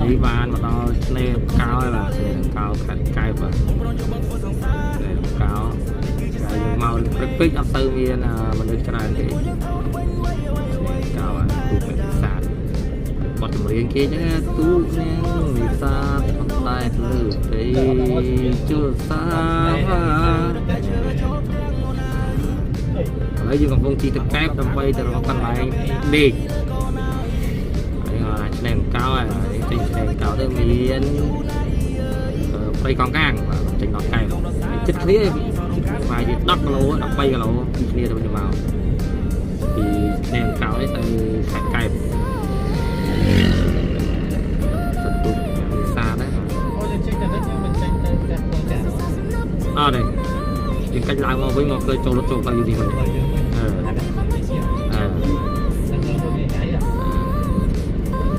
នេះបានមកដល់ឆ្នេរកោហើយបាទឆ្នេរកោខេត្តកែបបាទឆ្នេរកោតែយើងមកព្រឹកពេកអត់ទៅមានមនុស្សច្រើនទេឆ្នេរកោបាទទូកនេសាទបទចម្រៀងគេចឹងទូកនាងនេសាទអត់តែលើទេជលសាឥឡូវយើងកំពុងជិះទៅកែបដើម្បីទៅរកកន្លែងដេក ហើយឆ្នេរកោហើយចេញឆ្នេរកោទៅមានព្រៃកងកាងបាទចេញដល់កែបចិត្តគ្នាប្រហែលជា10គីឡូ13គីឡូពីគ្នាទៅវិញមកពីឆ្នេរកោនេះទៅខេត្តកែបសន្ទុះនេសាទដែរបាទ អូយើងចេញទៅយើងមិនចេញទៅផ្ទះបងចា អត់ទេយើងកាច់ឡើងមកវិញមកផ្លូវចូលរត់ចូលផ្លូវយូរនេះវិញ បើយើងវិញ